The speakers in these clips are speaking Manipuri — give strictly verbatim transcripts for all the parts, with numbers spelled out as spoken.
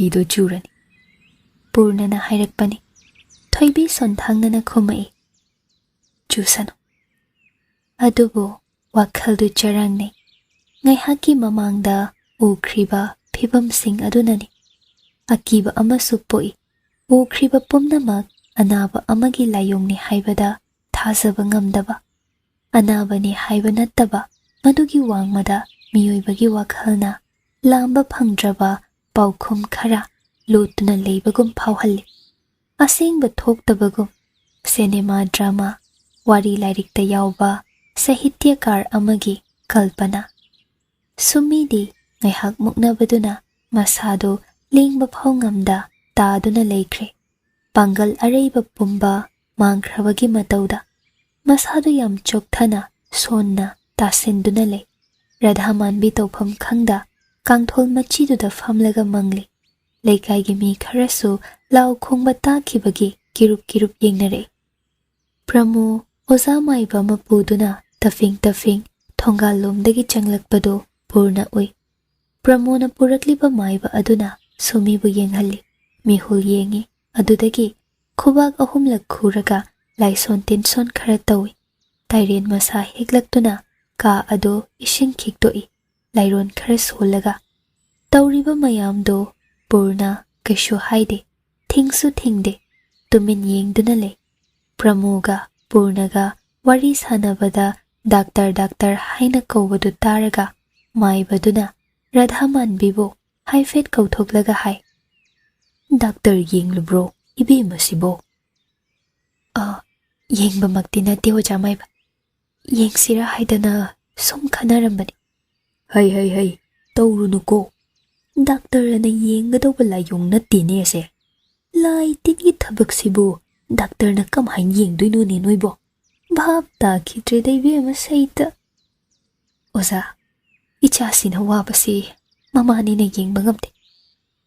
ꯐꯤꯗꯨ ꯆꯨꯔꯅꯤ꯫ ꯄꯨꯔꯅꯅ ꯍꯥꯏꯔꯛꯄꯅꯤ꯫ ꯊꯣꯏꯕꯤ ꯁꯣꯟꯊꯥꯡꯅꯅ ꯈꯨꯝꯃꯛꯏ, "ꯆꯨꯁꯅꯨ꯫ ꯑꯗꯨꯕꯨ ꯋꯥꯈꯜꯗꯨ ꯆꯔꯥꯡꯅꯩ꯫ ꯉꯥꯏꯍꯥꯛꯀꯤ ꯃꯃꯥꯡꯗ ꯎꯈ꯭ꯔꯤꯕ ꯐꯤꯚꯝꯁꯤꯡ ꯑꯗꯨꯅꯅꯤ꯫ ꯑꯀꯤꯕ ꯑꯃꯁꯨ ꯄꯣꯛꯏ꯫ ꯎꯈ꯭ꯔꯤꯕ ꯄꯨꯝꯅꯃꯛ ꯑꯅꯥꯕ ꯑꯃꯒꯤ ꯂꯥꯏꯑꯣꯡꯅꯤ ꯍꯥꯏꯕꯗ ꯊꯥꯖꯕ ꯉꯝꯗꯕ꯫ ꯑꯅꯥꯕꯅꯤ ꯍꯥꯏꯕ ꯅꯠꯇꯕ, ꯃꯗꯨꯒꯤ ꯋꯥꯡꯃꯗ ꯃꯤꯑꯣꯏꯕꯒꯤ ꯋꯥꯈꯜꯅ ꯂꯥꯝꯕ ꯐꯪꯗ꯭ꯔꯕ ꯄꯥꯎꯈꯨꯝ ꯈꯔ ꯂꯣꯠꯇꯨꯅ ꯂꯩꯕꯒꯨꯝ ꯐꯥꯎꯍꯜꯂꯤ꯫ ꯑꯁꯦꯡꯕ ꯊꯣꯛꯇꯕꯒꯨꯝ꯫ ꯁꯤꯅꯦꯃꯥ, ꯗ꯭ꯔꯃꯥ, ꯋꯥꯔꯤ ꯂꯥꯏꯔꯤꯛꯇ ꯌꯥꯎꯕ ꯁꯥꯍꯤꯇ꯭ꯌꯀꯥꯔ ꯑꯃꯒꯤ ꯀꯜꯄꯅꯥ꯫ ꯁꯨꯃꯤꯗꯤ ꯉꯥꯏꯍꯥꯛ ꯃꯨꯛꯅꯕꯗꯨꯅ ꯃꯁꯥꯗꯨ ꯂꯦꯡꯕ ꯐꯥꯎ ꯉꯝꯗ ꯇꯥꯗꯨꯅ ꯂꯩꯈ꯭ꯔꯦ꯫ ꯄꯥꯡꯒꯜ ꯑꯔꯩꯕ ꯄꯨꯝꯕ ꯃꯥꯡꯈ꯭ꯔꯕꯒꯤ ꯃꯇꯧꯗ ꯃꯁꯥꯗꯨ ꯌꯥꯝ ꯆꯣꯛꯊꯅ ꯁꯣꯟꯅ ꯇꯥꯁꯤꯟꯗꯨꯅ ꯂꯩ꯫ ꯔꯥꯙꯥ ꯃꯥꯟꯕꯤ ꯇꯧꯐꯝ ꯈꯪꯗ ꯀꯥꯡꯊꯣꯜ ꯃꯆꯤꯗꯨꯗ ꯐꯝꯂꯒ ꯃꯪꯂꯤ꯫ ꯂꯩꯀꯥꯏꯒꯤ ꯃꯤ ꯈꯔꯁꯨ ꯂꯥꯎ ꯈꯣꯡꯕ ꯇꯥꯈꯤꯕꯒꯤ ꯀꯤꯔꯨꯞ ꯀꯤꯔꯨꯞ ꯌꯦꯡꯅꯔꯛꯏ꯫ ꯄ꯭ꯔꯃꯣ ꯑꯣꯖꯥ ꯃꯥꯏꯕ ꯑꯃ ꯄꯨꯗꯨꯅ ꯇꯐꯤꯡ ꯇꯐꯤꯡ ꯊꯣꯡꯒꯥꯜ ꯂꯣꯝꯗꯒꯤ ꯆꯪꯂꯛꯄꯗꯨ ꯄꯨꯔꯅ ꯎꯏ꯫ ꯄ꯭ꯔꯃꯣꯅ ꯄꯨꯔꯛꯂꯤꯕ ꯃꯥꯏꯕ ꯑꯗꯨꯅ ꯁꯨꯃꯤꯕꯨ ꯌꯦꯡꯍꯜꯂꯤ꯫ ꯃꯤꯍꯨꯜ ꯌꯦꯡꯉꯤ꯫ ꯑꯗꯨꯗꯒꯤ ꯈꯨꯕꯥꯛ ꯑꯍꯨꯝꯂꯛ ꯈꯨꯔꯒ ꯂꯥꯏꯁꯣꯟ ꯇꯤꯟꯁꯣꯟ ꯈꯔ ꯇꯧꯏ꯫ ꯇꯥꯏꯔꯦꯟ ꯃꯁꯥ ꯍꯦꯛꯂꯛꯇꯨꯅ ꯀꯥ ꯑꯗꯨ ꯏꯁꯤꯡ ꯈꯤꯛꯇꯣꯛꯏ꯫ ꯂꯥꯏꯔꯣꯟ ꯈꯔ ꯁꯣꯜꯂꯒ꯫ ꯇꯧꯔꯤꯕ ꯃꯌꯥꯝꯗꯨ ꯄꯨꯔꯅ ꯀꯩꯁꯨ ꯍꯥꯏꯗꯦ, ꯊꯤꯡꯁꯨ ꯊꯤꯡꯗꯦ, ꯇꯨꯃꯤꯟ ꯌꯦꯡꯗꯨꯅ ꯂꯩ꯫ ꯄ꯭ꯔꯃꯣꯒ ꯄꯨꯔꯅꯒ ꯋꯥꯔꯤ ꯁꯥꯟꯅꯕꯗ ꯗꯥꯛꯇꯔ, ꯗꯥꯛꯇꯔ ꯍꯥꯏꯅ ꯀꯧꯕꯗꯨ ꯇꯥꯔꯒ ꯃꯥꯏꯕꯗꯨꯅ ꯔꯥꯙꯥ ꯃꯥꯟꯕꯤꯕꯨ ꯍꯥꯏꯐꯦꯠ ꯀꯧꯊꯣꯛꯂꯒ ꯍꯥꯏ, "ꯗꯥꯛꯇꯔ ꯌꯦꯡꯂꯨꯕ꯭ꯔꯣ ꯏꯕꯦꯝꯃꯁꯤꯕꯣ?" "ꯑ, ꯌꯦꯡꯕꯃꯛꯇꯤ ꯅꯠꯇꯦ, ꯑꯣꯖꯥ ꯃꯥꯏꯕ꯫ ꯌꯦꯡꯁꯤꯔꯥ ꯍꯥꯏꯗꯅ ꯁꯨꯝ ꯈꯟꯅꯔꯝꯕꯅꯤ꯫" "ꯍꯩ, ꯍꯩ, ꯍꯩ, ꯇꯧꯔꯨꯅꯨꯀꯣ꯫ ꯗꯥꯛꯇꯔ ꯑꯅ ꯌꯦꯡꯒꯗꯧꯕ ꯂꯥꯏꯑꯣꯡ ꯅꯠꯇꯦꯅꯦ ꯑꯁꯦ꯫ ꯂꯥꯏ ꯇꯤꯟꯒꯤ ꯊꯕꯛꯁꯤꯕꯨ ꯗꯥꯛꯇꯔꯅ ꯀꯃꯥꯏꯅ ꯌꯦꯡꯗꯣꯏꯅꯣꯅꯦ ꯅꯣꯏꯕꯣ? ꯚꯥꯞ ꯇꯥꯈꯤꯗ꯭ꯔꯦꯗ ꯏꯕꯦꯝꯃ ꯁꯩꯇ꯫" "ꯑꯣꯖꯥ, ꯏꯆꯥꯁꯤꯅ ꯋꯥꯕꯁꯤ ꯃꯃꯥꯅꯤꯅ ꯌꯦꯡꯕ ꯉꯝꯗꯦ꯫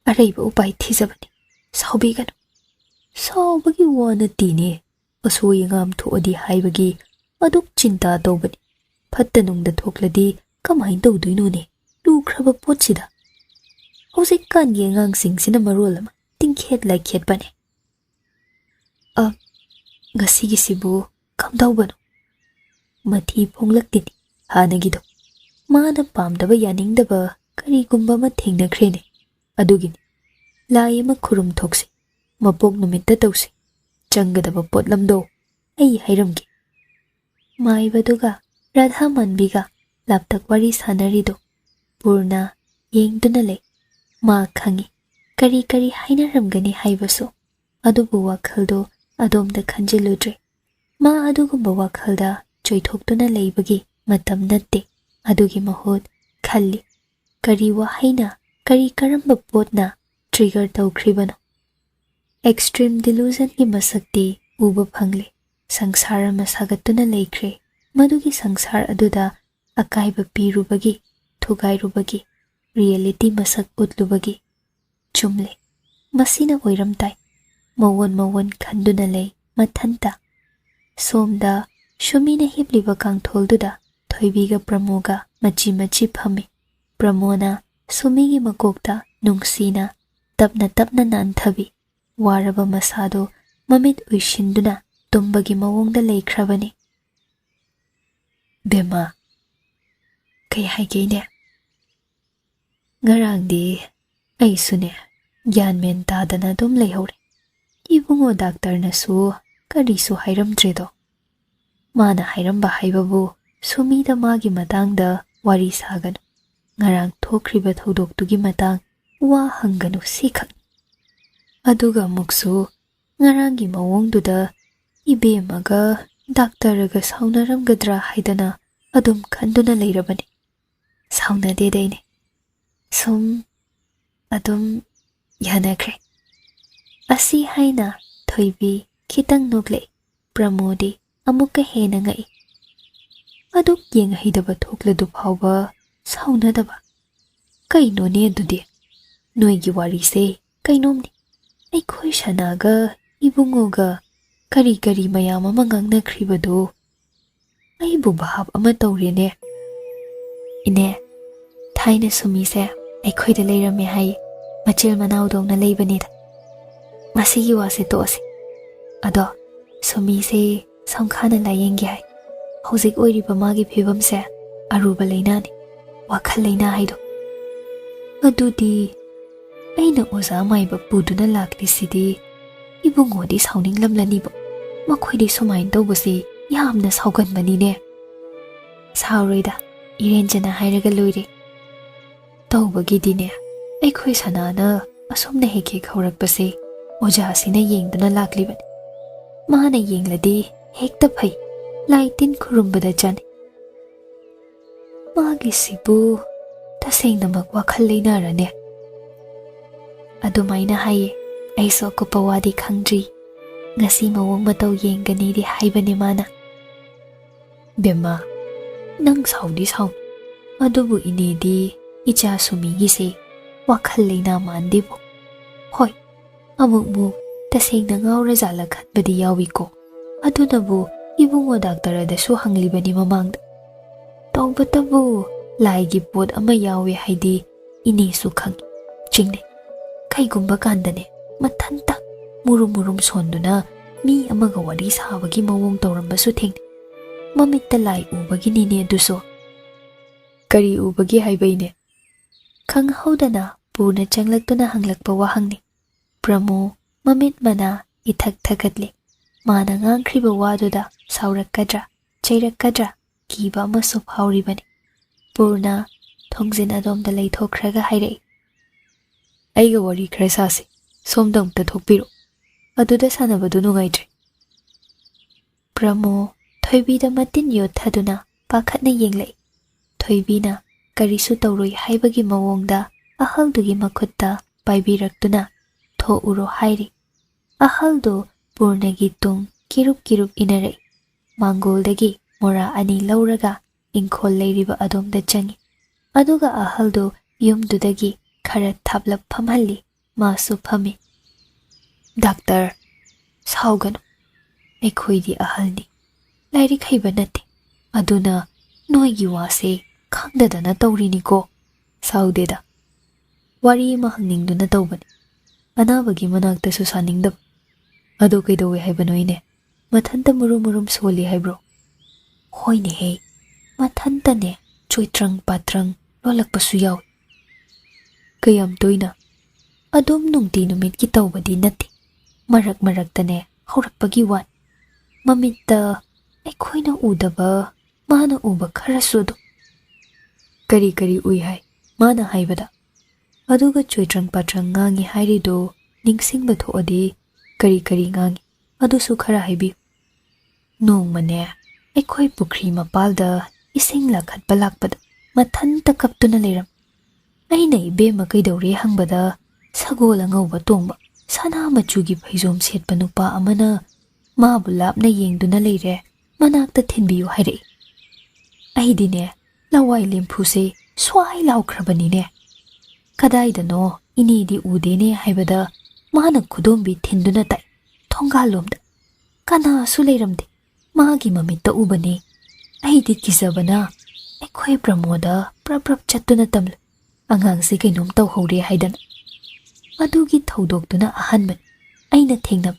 ꯑꯔꯩꯕ ꯎꯄꯥꯏ ꯊꯤꯖꯕꯅꯤ꯫ ꯁꯥꯎꯕꯤꯒꯅꯨ꯫" "ꯁꯥꯎꯕꯒꯤ ꯋꯥ ꯅꯠꯇꯦꯅꯦ꯫ ꯑꯁꯣꯏ ꯑꯉꯥꯝ ꯊꯣꯛꯑꯗꯤ ꯍꯥꯏꯕꯒꯤ ꯑꯗꯨꯛ ꯆꯤꯟꯇꯥ ꯇꯧꯕꯅꯤ꯫ ꯐꯠꯇ ꯅꯨꯡꯗ ꯊꯣꯛꯂꯗꯤ ꯀꯃꯥꯏꯅ ꯇꯧꯗꯣꯏꯅꯣꯅꯦ? ꯂꯨꯈ꯭ꯔꯕ ꯄꯣꯠꯁꯤꯗ꯫" ꯍꯧꯖꯤꯛꯀꯥꯟꯒꯤ ꯑꯉꯥꯡꯁꯤꯡꯁꯤꯅ ꯃꯔꯣꯜ ꯑꯃ ꯇꯤꯡꯈꯦꯠ ꯂꯥꯏꯈꯦꯠꯄꯅꯦ꯫ "ꯑ, ꯉꯁꯤꯒꯤꯁꯤꯕꯨ ꯀꯝꯗꯧꯕꯅꯣ?" ꯃꯊꯤ ꯐꯣꯡꯂꯛꯇꯦꯅꯦ ꯍꯥꯟꯅꯒꯤꯗꯣ꯫ ꯃꯥꯅ ꯄꯥꯝꯗꯕ, ꯌꯥꯅꯤꯡꯗꯕ ꯀꯔꯤꯒꯨꯝꯕ ꯑꯃ ꯊꯦꯡꯅꯈ꯭ꯔꯦꯅꯦ꯫ ꯑꯗꯨꯒꯤꯅꯤ꯫ ꯂꯥꯏ ꯑꯃ ꯈꯨꯔꯨꯝ ꯊꯣꯛꯁꯤ, ꯃꯄꯣꯛ ꯅꯨꯃꯤꯠꯇ ꯇꯧꯁꯤ, ꯆꯪꯒꯗꯕ ꯄꯣꯠꯂꯝꯗꯣ ꯑꯩ ꯍꯥꯏꯔꯝꯒꯦ꯫ ꯃꯥꯏꯕꯗꯨꯒ ꯔꯥꯙꯥ ꯃꯥꯟꯕꯤꯒ ꯂꯥꯞꯇꯛ ꯋꯥꯔꯤ ꯁꯥꯟꯅꯔꯤꯗꯣ ꯄꯨꯔꯅ ꯌꯦꯡꯗꯨꯅ ꯂꯩ꯫ ꯃꯥ ꯈꯪꯏ, ꯀꯔꯤ ꯀꯔꯤ ꯍꯥꯏꯅꯔꯝꯒꯅꯤ ꯍꯥꯏꯕꯁꯨ, ꯑꯗꯨꯕꯨ ꯋꯥꯈꯜꯗꯣ ꯑꯗꯣꯝꯗ ꯈꯟꯖꯤꯜꯂꯨꯗ꯭ꯔꯦ꯫ ꯃꯥ ꯑꯗꯨꯒꯨꯝꯕ ꯋꯥꯈꯜꯗ ꯆꯣꯏꯊꯣꯛꯇꯨꯅ ꯂꯩꯕꯒꯤ ꯃꯇꯝ ꯅꯠꯇꯦ꯫ ꯑꯗꯨꯒꯤ ꯃꯍꯨꯠ ꯈꯜꯂꯤ, ꯀꯔꯤ ꯋꯥꯍꯩꯅ, ꯀꯔꯤ ꯀꯔꯝꯕ ꯄꯣꯠꯅ trigger ꯇꯧꯈ꯭ꯔꯤꯕꯅꯣ? Extreme delusionꯒꯤ ꯃꯁꯛꯇꯤ ꯎꯕ ꯐꯪꯂꯦ꯫ ꯁꯪꯁꯥꯔ ꯑꯃ ꯁꯥꯒꯠꯇꯨꯅ ꯂꯩꯈ꯭ꯔꯦ꯫ ꯃꯗꯨꯒꯤ ꯁꯪꯁꯥꯔ ꯑꯗꯨꯗ ꯑꯀꯥꯏꯕ ꯄꯤꯔꯨꯕꯒꯤ, ꯊꯨꯒꯥꯏꯔꯨꯕꯒꯤ, reality ꯃꯁꯛ ꯎꯠꯂꯨꯕꯒꯤ꯫ ꯆꯨꯝꯂꯦ, ꯃꯁꯤꯅ ꯑꯣꯏꯔꯝ ꯇꯥꯏ꯫ ꯃꯑꯣꯟ ꯃꯑꯣꯟ ꯈꯟꯗꯨꯅ ꯂꯩ ꯃꯊꯟꯇ꯫ ꯁꯣꯝꯗ ꯁꯨꯃꯤꯅ ꯍꯤꯞꯂꯤꯕ ꯀꯥꯡꯊꯣꯜꯗꯨꯗ ꯊꯣꯏꯕꯤꯒ ꯄ꯭ꯔꯃꯣꯒ ꯃꯆꯤ ꯃꯆꯤ ꯐꯝꯃꯤ꯫ ꯄ꯭ꯔꯃꯣꯅ ꯁꯨꯃꯤꯒꯤ ꯃꯀꯣꯛꯇ ꯅꯨꯡꯁꯤꯅ ꯇꯞꯅ ꯇꯞꯅ ꯅꯥꯟꯊꯕꯤ꯫ ꯋꯥꯔꯕ ꯃꯁꯥꯗꯣ ꯃꯃꯤꯠ ꯎꯏꯁꯤꯟꯗꯨꯅ ꯇꯨꯝꯕꯒꯤ ꯃꯑꯣꯡꯗ ꯂꯩꯈ꯭ꯔꯕꯅꯤ꯫ "ꯕꯦꯝꯃ, ꯀꯩ ꯍꯥꯏꯒꯦ ꯏꯅꯦ?" "ꯉꯔꯥꯡꯗꯤ ꯑꯩꯁꯨꯅꯦ, ꯒ꯭ꯌꯥꯟ ꯃꯦꯟ ꯇꯥꯗꯅ ꯑꯗꯨꯝ ꯂꯩꯍꯧꯔꯦ꯫ ꯏꯕꯨꯡꯉꯣ ꯗꯥꯛꯇꯔꯅꯁꯨ ꯀꯔꯤꯁꯨ ꯍꯥꯏꯔꯝꯗ꯭ꯔꯦꯗꯣ꯫ ꯃꯥꯅ ꯍꯥꯏꯔꯝꯕ ꯍꯥꯏꯕꯕꯨ ꯁꯨꯃꯤꯗ ꯃꯥꯒꯤ ꯃꯇꯥꯡꯗ ꯋꯥꯔꯤ ꯁꯥꯒꯅꯨ꯫ ꯉꯔꯥꯡ ꯊꯣꯛꯈ꯭ꯔꯤꯕ ꯊꯧꯗꯣꯛꯇꯨꯒꯤ ꯃꯇꯥꯡ ꯋꯥ ꯍꯪꯒꯅꯨ ꯁꯤꯈꯛ꯫ ꯑꯗꯨꯒ ꯑꯃꯨꯛꯁꯨ ꯉꯔꯥꯡꯒꯤ ꯃꯑꯣꯡꯗꯨꯗ ꯏꯕꯦꯝꯃꯒ ꯗꯥꯛꯇꯔꯒ ꯁꯥꯎꯅꯔꯝꯒꯗ꯭ꯔꯥ ꯍꯥꯏꯗꯅ ꯑꯗꯨꯝ ꯈꯟꯗꯨꯅ ꯂꯩꯔꯕꯅꯤ꯫ ꯁꯥꯎꯅꯗꯦꯗ ꯏꯅꯦ꯫ ꯁꯨꯝ ꯑꯗꯨꯝ ꯌꯥꯅꯈ꯭ꯔꯦ꯫" ꯑꯁꯤ ꯍꯥꯏꯅ ꯊꯣꯏꯕꯤ ꯈꯤꯇꯪ ꯅꯣꯛꯂꯛꯏ꯫ ꯄ꯭ꯔꯃꯣꯗꯤ ꯑꯃꯨꯛꯀ ꯍꯦꯟꯅ ꯉꯛꯏ꯫ ꯑꯗꯨꯛ ꯌꯦꯡꯍꯩꯗꯕ ꯊꯣꯛꯂꯗꯨ ꯐꯥꯎꯕ ꯁꯥꯎꯅꯗꯕ꯫ ꯀꯩꯅꯣꯅꯦ ꯑꯗꯨꯗꯤ? ꯅꯣꯏꯒꯤ ꯋꯥꯔꯤꯁꯦ ꯀꯩꯅꯣꯝꯅꯤ꯫ ꯑꯩꯈꯣꯏ ꯁꯅꯥꯒ ꯏꯕꯨꯡꯉꯣꯒ ꯀꯔꯤ ꯀꯔꯤ ꯃꯌꯥꯝ ꯑꯃ ꯉꯥꯡꯅꯈ꯭ꯔꯤꯕꯗꯨ ꯑꯩꯕꯨ ꯚꯥꯞ ꯑꯃ ꯇꯧꯔꯦꯅꯦ꯫ ꯏꯅꯦ, ꯊꯥꯏꯅ ꯁꯨꯃꯤꯁꯦ ꯑꯩꯈꯣꯏꯗ ꯂꯩꯔꯝꯃꯦ ꯍꯥꯏ꯫ ꯃꯆꯤꯜ ꯃꯅꯥꯎꯗꯧꯅ ꯂꯩꯕꯅꯤꯗ꯫ ꯃꯁꯤꯒꯤ ꯋꯥꯁꯦ ꯇꯣꯛꯑꯁꯤ꯫ ꯑꯗꯣ ꯁꯨꯃꯤꯁꯦ ꯁꯝꯈꯥꯅ ꯂꯥꯌꯦꯡꯒꯦ ꯍꯥꯏ꯫ ꯍꯧꯖꯤꯛ ꯑꯣꯏꯔꯤꯕ ꯃꯥꯒꯤ ꯐꯤꯕꯝꯁꯦ ꯑꯔꯨꯕ ꯂꯥꯏꯅꯥꯅꯤ, ꯋꯥꯈꯜ ꯂꯥꯏꯅꯥ ꯍꯥꯏꯗꯣ꯫ ꯑꯗꯨꯗꯤ ꯑꯩꯅ ꯑꯣꯖꯥ ꯃꯥꯏꯕ ꯄꯨꯗꯨꯅ ꯂꯥꯛꯂꯤꯁꯤꯗꯤ ꯏꯕꯨꯡꯉꯣꯗꯤ ꯁꯥꯎꯅꯤꯡꯂꯝꯂꯅꯤꯕꯣ꯫ ꯃꯈꯣꯏꯗꯤ ꯁꯨꯃꯥꯏꯅ ꯇꯧꯕꯁꯤ ꯌꯥꯝꯅ ꯁꯥꯎꯒꯟꯕꯅꯤꯅꯦ꯫ ꯁꯥꯎꯔꯣꯏꯗ, ꯏꯔꯦꯟꯖꯅ ꯍꯥꯏꯔꯒ ꯂꯣꯏꯔꯦ꯫ ꯇꯧꯕꯒꯤꯗꯤꯅꯦ, ꯑꯩꯈꯣꯏ ꯁꯅꯥꯅ ꯑꯁꯨꯝꯅ ꯍꯦꯛ ꯍꯦꯛ ꯍꯧꯔꯛꯄꯁꯦ ꯑꯣꯖꯥꯁꯤꯅ ꯌꯦꯡꯗꯨꯅ ꯂꯥꯛꯂꯤꯕꯅꯤ꯫ ꯃꯥꯅ ꯌꯦꯡꯂꯗꯤ ꯍꯦꯛꯇ ꯐꯩ, ꯂꯥꯏ ꯇꯤꯟ ꯈꯨꯔꯨꯝꯕꯗ ꯆꯥꯅꯩ꯫ ꯃꯥꯒꯤꯁꯤꯕꯨ ꯇꯁꯦꯡꯅꯃꯛ ꯋꯥꯈꯜ ꯂꯩꯅꯔꯅꯦ? ꯑꯗꯨꯃꯥꯏꯅ ꯍꯥꯏꯌꯦ꯫ ꯑꯩꯁꯨ ꯑꯀꯨꯞꯄ ꯋꯥꯗꯤ ꯈꯪꯗ꯭ꯔꯤ꯫ ꯉꯁꯤ ꯃꯑꯣꯡ ꯃꯇꯧ ꯌꯦꯡꯒꯅꯤꯗꯤ ꯍꯥꯏꯕꯅꯦ ꯃꯥꯅ꯫ ꯕꯦꯝꯃ, ꯅꯪ ꯁꯥꯎꯗꯤ ꯁꯥꯎ, ꯑꯗꯨꯕꯨ ꯏꯅꯦꯗꯤ ꯏꯆꯥ ꯁꯨꯃꯤꯒꯤꯁꯦ ꯋꯥꯈꯜ ꯂꯩꯅꯥ ꯃꯥꯟꯗꯦꯕꯨ꯫ ꯍꯣꯏ, ꯑꯃꯨꯛꯃꯨꯛ ꯇꯁꯦꯡꯅ ꯉꯥꯎꯔꯖꯥꯠꯂ ꯈꯟꯕꯗꯤ ꯌꯥꯎꯏꯀꯣ꯫ ꯑꯗꯨꯅꯕꯨ ꯏꯕꯨꯡꯉꯣ ꯗꯥꯛꯇꯔꯗꯁꯨ ꯍꯪꯂꯤꯕꯅꯤ ꯃꯃꯥꯡꯗ꯫ ꯇꯧꯕꯇꯕꯨ ꯂꯥꯏꯒꯤ ꯄꯣꯠ ꯑꯃ ꯌꯥꯎꯏ ꯍꯥꯏꯗꯤ ꯏꯅꯦꯁꯨ ꯈꯪꯏ, ꯆꯤꯡꯅꯩ꯫ ꯀꯩꯒꯨꯝꯕ ꯀꯥꯟꯗꯅꯦ, ꯃꯊꯟꯇ ꯃꯨꯔꯨꯝ ꯃꯨꯔꯨꯝ ꯁꯣꯟꯗꯨꯅ ꯃꯤ ꯑꯃꯒ ꯋꯥꯔꯤ ꯁꯥꯕꯒꯤ ꯃꯑꯣꯡ ꯇꯧꯔꯝꯕꯁꯨ ꯊꯦꯡꯅꯩ꯫ ꯃꯃꯤꯠꯇ ꯂꯥꯏ ꯎꯕꯒꯤꯅꯤꯅꯦ ꯑꯗꯨꯁꯨ꯫ ꯀꯔꯤ ꯎꯕꯒꯤ ꯍꯥꯏꯕꯩꯅꯦ? ꯈꯪꯍꯧꯗꯅ ꯄꯨꯅ ꯆꯪꯂꯛꯇꯨꯅ ꯍꯪꯂꯛꯄ ꯋꯥꯍꯪꯅꯤ꯫ ꯄ꯭ꯔꯃꯣ ꯃꯃꯤꯠ ꯃꯅꯥ ꯏꯊꯛ ꯊꯛꯀꯠꯂꯤ꯫ ꯃꯥꯅ ꯉꯥꯡꯈ꯭ꯔꯤꯕ ꯋꯥꯗꯨꯗ ꯁꯥꯎꯔꯛꯀꯗ꯭ꯔꯥ, ꯆꯩꯔꯛꯀꯗ꯭ꯔꯥ ꯀꯤꯕ ꯑꯃꯁꯨ ꯐꯥꯎꯔꯤꯕꯅꯤ꯫ ꯄꯨꯔꯅ ꯊꯣꯡꯖꯤꯟ ꯑꯗꯣꯝꯗ ꯂꯩꯊꯣꯛꯈ꯭ꯔꯒ ꯍꯥꯏꯔꯛꯏ, "ꯑꯩꯒ ꯋꯥꯔꯤ ꯈꯔ ꯁꯥꯁꯤ꯫ ꯁꯣꯝꯗ ꯑꯃꯨꯛꯇ ꯊꯣꯛꯄꯤꯔꯣ꯫ ꯑꯗꯨꯗ ꯁꯥꯟꯅꯕꯗꯨ ꯅꯨꯡꯉꯥꯏꯇ꯭ꯔꯦ꯫" ꯄ꯭ꯔꯃꯣ ꯊꯣꯏꯕꯤꯗ ꯃꯇꯤꯟ ꯌꯣꯠꯊꯗꯨꯅ ꯄꯥꯈꯠꯅ ꯌꯦꯡꯂꯛꯏ꯫ ꯊꯣꯏꯕꯤꯅ ꯀꯔꯤꯁꯨ ꯇꯧꯔꯣꯏ ꯍꯥꯏꯕꯒꯤ ꯃꯑꯣꯡꯗ ꯑꯍꯜꯗꯨꯒꯤ ꯃꯈꯨꯠꯇ ꯄꯥꯏꯕꯤꯔꯛꯇꯨꯅ "ꯊꯣꯛꯎꯔꯣ" ꯍꯥꯏꯔꯤ꯫ ꯑꯍꯜꯗꯨ ꯄꯨꯔꯅꯒꯤ ꯇꯨꯡ ꯀꯤꯔꯨꯞ ꯀꯤꯔꯨꯞ ꯏꯟꯅꯔꯛꯏ꯫ ꯃꯥꯡꯒꯣꯜꯗꯒꯤ ꯃꯣꯔꯥ ꯑꯅꯤ ꯂꯧꯔꯒ ꯏꯪꯈꯣꯜ ꯂꯩꯔꯤꯕ ꯑꯗꯣꯝꯗ ꯆꯪꯏ꯫ ꯑꯗꯨꯒ ꯑꯍꯜꯗꯨ ꯌꯨꯝꯗꯨꯗꯒꯤ ꯈꯔ ꯊꯥꯞꯂꯞ ꯐꯝꯍꯜꯂꯤ꯫ ꯃꯥꯁꯨ ꯐꯝꯃꯤ꯫ "ꯗꯥꯛꯇꯔ, ꯁꯥꯎꯒꯅꯨ꯫ ꯑꯩꯈꯣꯏꯗꯤ ꯑꯍꯜꯅꯤ, ꯂꯥꯏꯔꯤꯛ ꯍꯩꯕ ꯅꯠꯇꯦ꯫ ꯑꯗꯨꯅ ꯅꯣꯏꯒꯤ ꯋꯥꯁꯦ ꯈꯪꯗꯗꯅ ꯇꯧꯔꯤꯅꯤꯀꯣ꯫ ꯁꯥꯎꯗꯦꯗ, ꯋꯥꯔꯤ ꯑꯃ ꯍꯪꯅꯤꯡꯗꯨꯅ ꯇꯧꯕꯅꯤ꯫ ꯑꯅꯥꯕꯒꯤ ꯃꯅꯥꯛꯇꯁꯨ ꯁꯥꯅꯤꯡꯗꯕ꯫ ꯑꯗꯣ ꯀꯩꯗꯧꯋꯦ ꯍꯥꯏꯕꯅꯣ ꯏꯅꯦ? ꯃꯊꯟꯇ ꯃꯨꯔꯨꯝ ꯃꯨꯔꯨꯝ ꯁꯣꯜꯂꯤ ꯍꯥꯏꯕ꯭ꯔꯣ? ꯍꯣꯏꯅꯦꯍꯦ, ꯃꯊꯟꯇꯅꯦ ꯆꯣꯏꯇ꯭ꯔꯪ ꯄꯥꯇ꯭ꯔꯪ ꯂꯣꯜꯂꯛꯄꯁꯨ ꯌꯥꯎꯏ꯫ ꯀꯌꯥꯝ ꯇꯣꯏꯅ? ꯑꯗꯨꯝ ꯅꯨꯡꯇꯤ ꯅꯨꯃꯤꯠꯀꯤ ꯇꯧꯕꯗꯤ ꯅꯠꯇꯦ꯫ ꯃꯔꯛ ꯃꯔꯛꯇꯅꯦ ꯍꯧꯔꯛꯄꯒꯤ ꯋꯥꯅꯤ꯫ ꯃꯃꯤꯠꯇ ꯑꯩꯈꯣꯏꯅ ꯎꯗꯕ ꯃꯥꯅ ꯎꯕ ꯈꯔꯁꯨ ꯑꯗꯨꯝ꯫ ꯀꯔꯤ ꯀꯔꯤ ꯎꯏ ꯍꯥꯏ ꯃꯥꯅ ꯍꯥꯏꯕꯗ? ꯑꯗꯨꯒ ꯆꯣꯏꯇ꯭ꯔꯪ ꯄꯥꯇ꯭ꯔꯪ ꯉꯥꯡꯉꯤ ꯍꯥꯏꯔꯤꯗꯨ ꯅꯤꯡꯁꯤꯡꯕ ꯊꯣꯛꯑꯗꯤ ꯀꯔꯤ ꯀꯔꯤ ꯉꯥꯡꯉꯤ ꯑꯗꯨꯁꯨ ꯈꯔ ꯍꯥꯏꯕꯤꯌꯨ꯫ ꯅꯣꯡꯃꯅꯦ ꯑꯩꯈꯣꯏ ꯄꯨꯈ꯭ꯔꯤ ꯃꯄꯥꯜꯗ ꯏꯁꯤꯡ ꯂꯥꯈꯠꯄ ꯂꯥꯛꯄꯗ ꯃꯊꯟꯇ ꯀꯞꯇꯨꯅ ꯂꯩꯔꯝ꯫ ꯑꯩꯅ ꯏꯕꯦꯝꯃ ꯀꯩꯗꯧꯔꯦ ꯍꯪꯕꯗ ꯁꯒꯣꯜ ꯑꯉꯧꯕ ꯇꯣꯡꯕ ꯁꯅꯥ ꯃꯆꯨꯒꯤ ꯐꯩꯖꯣꯝ ꯁꯦꯠꯄ ꯅꯨꯄꯥ ꯑꯃꯅ ꯃꯥꯕꯨ ꯂꯥꯞꯅ ꯌꯦꯡꯗꯨꯅ ꯂꯩꯔꯦ, ꯃꯅꯥꯛꯇ ꯊꯤꯟꯕꯤꯌꯨ ꯍꯥꯏꯔꯛꯏ꯫ ꯑꯩꯗꯤꯅꯦ ꯂꯋꯥꯏ ꯂꯦꯝꯐꯨꯁꯦ ꯁ꯭ꯋꯥꯏ ꯂꯥꯎꯈ꯭ꯔꯕꯅꯤꯅꯦ꯫ ꯀꯗꯥꯏꯗꯅꯣ ꯏꯅꯦꯗꯤ ꯎꯗꯦꯅꯦ ꯍꯥꯏꯕꯗ ꯃꯥꯅ ꯈꯨꯗꯣꯝꯕꯤ ꯊꯤꯟꯗꯨꯅ ꯇꯥꯛꯏ, ꯊꯣꯡꯒꯥꯜꯂꯣꯝꯗ꯫ ꯀꯅꯥꯁꯨ ꯂꯩꯔꯝꯗꯦ꯫ ꯃꯥꯒꯤ ꯃꯃꯤꯠꯇ ꯎꯕꯅꯤ꯫ ꯑꯩꯗꯤ ꯀꯤꯖꯕꯅ ꯑꯩꯈꯣꯏ ꯄ꯭ꯔꯃꯣꯗ ꯄ꯭ꯔꯞ ꯄ꯭ꯔꯞ ꯆꯠꯇꯨꯅ ꯇꯝꯂꯨ꯫ ꯑꯉꯥꯡꯁꯤ ꯀꯩꯅꯣꯝ ꯇꯧꯍꯧꯔꯦ ꯍꯥꯏꯗꯅ꯫ ꯑꯗꯨꯒꯤ ꯊꯧꯗꯣꯛꯇꯨꯅ ꯑꯍꯥꯟꯕꯅꯤ ꯑꯩꯅ ꯊꯦꯡꯅꯕ꯫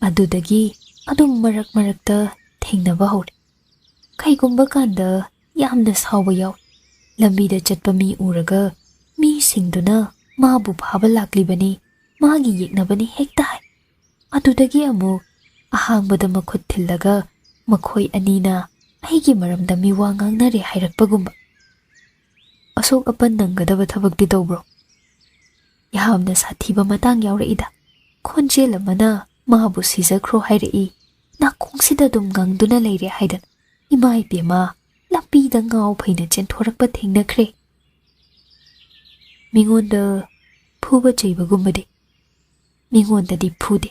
ꯑꯗꯨꯗꯒꯤ ꯑꯗꯨꯝ ꯃꯔꯛ ꯃꯔꯛꯇ ꯊꯦꯡꯅꯕ ꯍꯧꯔꯦ꯫ ꯀꯩꯒꯨꯝꯕ ꯀꯥꯟꯗ ꯌꯥꯝꯅ ꯁꯥꯎꯕ ꯌꯥꯎꯏ꯫ ꯂꯝꯕꯤꯗ ꯆꯠꯄ ꯃꯤ ꯎꯔꯒ ꯃꯤꯁꯤꯡꯗꯨꯅ ꯃꯥꯕꯨ ꯐꯥꯕ ꯂꯥꯛꯂꯤꯕꯅꯤ, ꯃꯥꯒꯤ ꯌꯦꯛꯅꯕꯅꯤ ꯍꯦꯛꯇ ꯍꯥꯏ꯫ ꯑꯗꯨꯗꯒꯤ ꯑꯃꯨꯛ ꯑꯍꯥꯡꯕꯗ ꯃꯈꯨꯠ ꯊꯤꯜꯂꯒ ꯃꯈꯣꯏ ꯑꯅꯤꯅ ꯑꯩꯒꯤ ꯃꯔꯝꯗ ꯃꯤꯋꯥ ꯉꯥꯡꯅꯔꯦ ꯍꯥꯏꯔꯛꯄꯒꯨꯝꯕ꯫ ꯑꯁꯣꯛ ꯑꯄꯟ ꯅꯪꯒꯗꯕ ꯊꯕꯛꯇꯤ ꯇꯧꯕ꯭ꯔꯣ? ꯌꯥꯝꯅ ꯁꯥꯊꯤꯕ ꯃꯇꯥꯡ ꯌꯥꯎꯔꯛꯏꯗ꯫ ꯈꯣꯟꯖꯦꯜ ꯑꯃꯅ ꯃꯥꯕꯨ ꯁꯤꯖꯈ꯭ꯔꯣ ꯍꯥꯏꯔꯛꯏ꯫ ꯅꯥꯀꯣꯡꯁꯤꯗ ꯑꯗꯨꯝ ꯉꯪꯗꯨꯅ ꯂꯩꯔꯦ ꯍꯥꯏꯗꯅ꯫ ꯏꯃꯥ ꯏꯕꯦꯝꯃ, ꯂꯝꯕꯤꯗ ꯉꯥꯎ ꯐꯩꯅ ꯆꯦꯟꯊꯣꯔꯛꯄ ꯊꯦꯡꯅꯈ꯭ꯔꯦ꯫ ꯃꯤꯉꯣꯟꯗ ꯐꯨꯕ ꯆꯩꯕꯒꯨꯝꯕꯗꯤ? ꯃꯤꯉꯣꯟꯗꯗꯤ ꯐꯨꯗꯦ꯫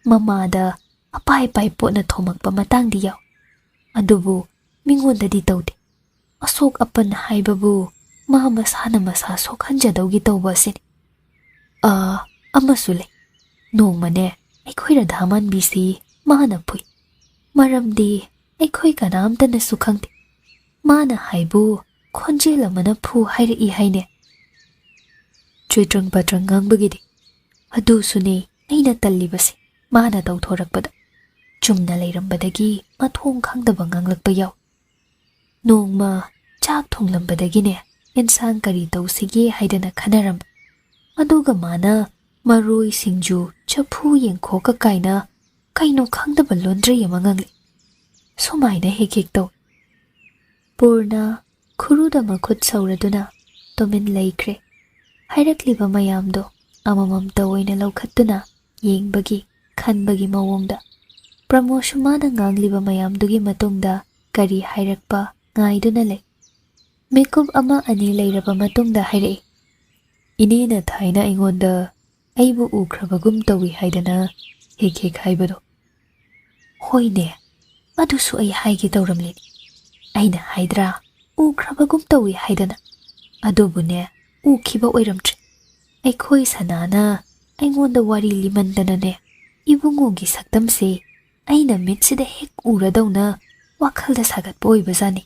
ꯃꯃꯥꯗ ꯑꯄꯥꯏ ꯑꯄꯥꯏ ꯄꯣꯠꯅ ꯊꯣꯝꯃꯛꯄ ꯃꯇꯥꯡꯗꯤ ꯌꯥꯎ꯫ ꯑꯗꯨꯕꯨ ꯃꯤꯉꯣꯟꯗꯗꯤ ꯇꯧꯗꯦ꯫ ꯑꯁꯣꯛ ꯑꯄꯟ ꯍꯥꯏꯕꯕꯨ ꯃꯥ ꯃꯁꯥꯅ ꯃꯁꯥ ꯁꯣꯛꯍꯟꯖꯗꯧꯒꯤ ꯇꯧꯕ ꯑꯁꯤꯅꯤ꯫ ꯑꯥ, ꯑꯃꯁꯨ ꯂꯩ꯫ ꯅꯣꯡꯃꯅꯦ ꯑꯩꯈꯣꯏ ꯔꯙꯥꯃꯥꯟꯕꯤꯁꯤ ꯃꯥꯅ ꯐꯨꯏ꯫ ꯃꯔꯝꯗꯤ ꯑꯩꯈꯣꯏ ꯀꯅꯥꯝꯇꯅꯁꯨ ꯈꯪꯗꯦ꯫ ꯃꯥꯅ ꯍꯥꯏꯕꯨ ꯈꯣꯟꯖꯦꯜ ꯑꯃꯅ ꯐꯨ ꯍꯥꯏꯔꯛꯏ ꯍꯥꯏꯅꯦ꯫ ꯆꯨꯏꯇ꯭ꯔꯪ ꯄꯥꯇ꯭ꯔꯪ ꯉꯥꯡꯕꯒꯤꯗꯤ꯫ ꯑꯗꯨꯁꯨꯅꯦ ꯑꯩꯅ ꯇꯜꯂꯤꯕꯁꯦ, ꯃꯥꯅ ꯇꯧꯊꯣꯔꯛꯄꯗ꯫ ꯆꯨꯝꯅ ꯂꯩꯔꯝꯕꯗꯒꯤ ꯃꯊꯣꯡ ꯈꯪꯗꯕ ꯉꯥꯡꯂꯛꯄ ꯌꯥꯎ꯫ ꯅꯣꯡꯃ ꯆꯥꯛ ꯊꯣꯡꯂꯝꯕꯗꯒꯤꯅꯦ, ꯑꯦꯟꯁꯥꯡ ꯀꯔꯤ ꯇꯧꯁꯤꯒꯦ ꯍꯥꯏꯗꯅ ꯈꯟꯅꯔꯝꯕ꯫ ꯑꯗꯨꯒ ꯃꯥꯅ ꯃꯔꯣꯏ, ꯁꯤꯡꯖꯨ, ꯆꯐꯨ, ꯌꯦꯡꯈꯣꯛꯀ ꯀꯥꯏꯅ ꯀꯩꯅꯣ ꯈꯪꯗꯕ ꯂꯣꯟꯗ꯭ꯔꯩ ꯑꯃ ꯉꯥꯡꯂꯛꯏ꯫ ꯁꯨꯃꯥꯏꯅ ꯍꯦꯛ ꯍꯦꯛ ꯇꯧꯏ꯫ ꯄꯨꯔꯅ ꯈꯨꯔꯨꯗ ꯃꯈꯨꯠ ꯁꯧꯔꯗꯨꯅ ꯇꯨꯃꯤꯟ ꯂꯩꯈ꯭ꯔꯦ꯫ ꯍꯥꯏꯔꯛꯂꯤꯕ ꯃꯌꯥꯝꯗꯣ ꯑꯃꯃꯝꯇ ꯑꯣꯏꯅ ꯂꯧꯈꯠꯇꯨꯅ ꯌꯦꯡꯕꯒꯤ, ꯈꯟꯕꯒꯤ ꯃꯑꯣꯡꯗ꯫ ꯄ꯭ꯔꯃꯣꯁꯁꯨ ꯃꯥꯅ ꯉꯥꯡꯂꯤꯕ ꯃꯌꯥꯝꯗꯨꯒꯤ ꯃꯇꯨꯡꯗ ꯀꯔꯤ ꯍꯥꯏꯔꯛꯄ ꯉꯥꯏꯗꯨꯅ ꯂꯩ꯫ ꯃꯤꯀꯨꯞ ꯑꯃ ꯑꯅꯤ ꯂꯩꯔꯕ ꯃꯇꯨꯡꯗ ꯍꯥꯏꯔꯛꯏ, "ꯏꯅꯦꯅ ꯊꯥꯏꯅ ꯑꯩꯉꯣꯟꯗ ꯑꯩꯕꯨ ꯎꯈ꯭ꯔꯕꯒꯨꯝ ꯇꯧꯏ ꯍꯥꯏꯗꯅ ꯍꯦꯛ ꯍꯦꯛ ꯍꯥꯏꯕꯗꯣ?" "ꯍꯣꯏꯅꯦ, ꯑꯗꯨꯁꯨ ꯑꯩ ꯍꯥꯏꯒꯦ ꯇꯧꯔꯝꯂꯤꯅꯤ꯫ ꯑꯩꯅ ꯍꯥꯏꯗ꯭ꯔꯥ, ꯎꯈ꯭ꯔꯕꯒꯨꯝ ꯇꯧꯏ ꯍꯥꯏꯗꯅ꯫ ꯑꯗꯨꯕꯨꯅꯦ, ꯎꯈꯤꯕ ꯑꯣꯏꯔꯝꯗ꯭ꯔꯦ꯫ ꯑꯩꯈꯣꯏ ꯁꯅꯥꯅ ꯑꯩꯉꯣꯟꯗ ꯋꯥꯔꯤ ꯂꯤꯃꯟꯗꯅꯅꯦ, ꯏꯕꯨꯡꯉꯣꯒꯤ ꯁꯛꯇꯝꯁꯦ ꯑꯩꯅ ꯃꯤꯠꯁꯤꯗ ꯍꯦꯛ ꯎꯔꯗꯧꯅ ꯋꯥꯈꯜꯗ ꯁꯥꯒꯠꯄ ꯑꯣꯏꯕꯖꯥꯠꯅꯤ꯫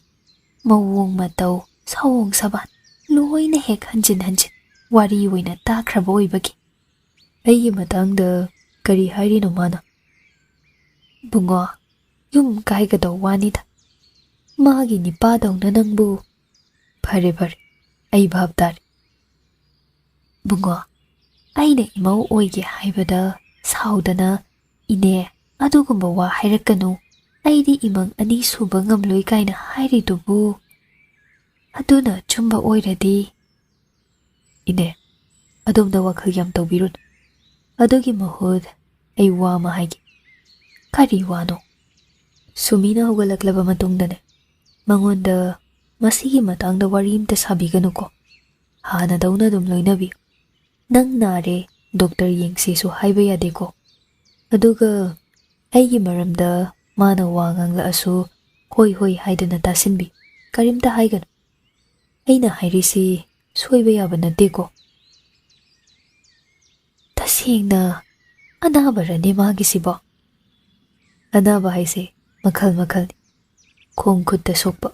ꯃꯑꯣꯡ ꯃꯇꯧ, ꯁꯑꯣꯡ ꯁꯥꯕꯥꯟ ꯂꯣꯏꯅ ꯍꯦꯛ ꯍꯟꯖꯤꯟ ꯍꯟꯖꯤꯟ ꯋꯥꯔꯤ ꯑꯣꯏꯅ ꯇꯥꯈ꯭ꯔꯕ ꯑꯣꯏꯕꯒꯤ꯫" "ꯑꯩꯒꯤ ꯃꯇꯥꯡꯗ ꯀꯔꯤ ꯍꯥꯏꯔꯤꯅꯣ ꯃꯥꯅ?" "ꯕꯨꯡꯉꯣ, ꯌꯨꯝ ꯀꯥꯏꯒꯗꯧ ꯋꯥꯅꯤꯗ꯫ ꯃꯥꯒꯤ ꯅꯤꯄꯥꯗꯧꯅ ꯅꯪꯕꯨ꯫" "ꯐꯔꯦ, ꯐꯔꯦ, ꯑꯩ ꯚꯥꯞ ꯇꯥꯔꯦ꯫" "ꯕꯨꯡꯉꯣ, ꯑꯩꯅ ꯏꯃꯧ ꯑꯣꯏꯒꯦ ꯍꯥꯏꯕꯗ ꯁꯥꯎꯗꯅ, 'ꯏꯅꯦ, ꯑꯗꯨꯒꯨꯝꯕ ꯋꯥ ꯍꯥꯏꯔꯛꯀꯅꯨ, ꯑꯩꯗꯤ ꯏꯃꯪ ꯑꯅꯤ ꯁꯨꯕ ꯉꯝꯂꯣꯏ' ꯀꯥꯏꯅ ꯍꯥꯏꯔꯤꯗꯨꯕꯨ꯫ ꯑꯗꯨꯅ ꯑꯆꯨꯝꯕ ꯑꯣꯏꯔꯗꯤ꯫" "ꯏꯅꯦ, ꯑꯗꯣꯝꯗ ꯋꯥꯈꯜ ꯌꯥꯝ ꯇꯧꯕꯤꯔꯨꯅꯨ꯫ ꯑꯗꯨꯒꯤ ꯃꯍꯨꯠ ꯑꯩ ꯋꯥ ꯑꯃ ꯍꯥꯏꯒꯦ꯫" "ꯀꯔꯤ ꯋꯥꯅꯣ?" "ꯁꯨꯃꯤꯅ ꯍꯧꯒꯠꯂꯛꯂꯕ ꯃꯇꯨꯡꯗꯅꯦ, ꯃꯉꯣꯟꯗ ꯃꯁꯤꯒꯤ ꯃꯇꯥꯡꯗ ꯋꯥꯔꯤ ꯑꯝꯇ ꯁꯥꯕꯤꯒꯅꯨꯀꯣ꯫ ꯍꯥꯟꯅꯗꯧꯅ ꯑꯗꯨꯝ ꯂꯣꯏꯅꯕꯤꯌꯨ꯫ ꯅꯪ ꯅꯥꯔꯦ, ꯗꯣꯛꯇꯔ ꯌꯦꯡꯁꯦꯁꯨ ꯍꯥꯏꯕ ꯌꯥꯗꯦꯀꯣ꯫ ꯑꯗꯨꯒ ꯑꯩꯒꯤ ꯃꯔꯝꯗ ꯃꯥꯅ ꯋꯥ ꯉꯥꯡꯂꯛꯑꯁꯨ ꯍꯣꯏ ꯍꯣꯏ ꯍꯥꯏꯗꯨꯅ ꯇꯥꯁꯤꯟꯕꯤ꯫ ꯀꯔꯤꯝꯇ ꯍꯥꯏꯒꯅꯨ꯫ ꯑꯩꯅ ꯍꯥꯏꯔꯤꯁꯤ ꯁꯣꯏꯕ ꯌꯥꯕ ꯅꯠꯇꯦꯀꯣ꯫" "ꯇꯁꯦꯡꯅ ꯑꯅꯥꯕꯔꯅꯦ ꯃꯥꯒꯤꯁꯤꯕꯣ?" "ꯑꯅꯥꯕ ꯍꯥꯏꯁꯦ ꯃꯈꯜ ꯃꯈꯜꯅꯤ꯫ ꯈꯣꯡ ꯈꯨꯠꯇ ꯁꯣꯛꯄ,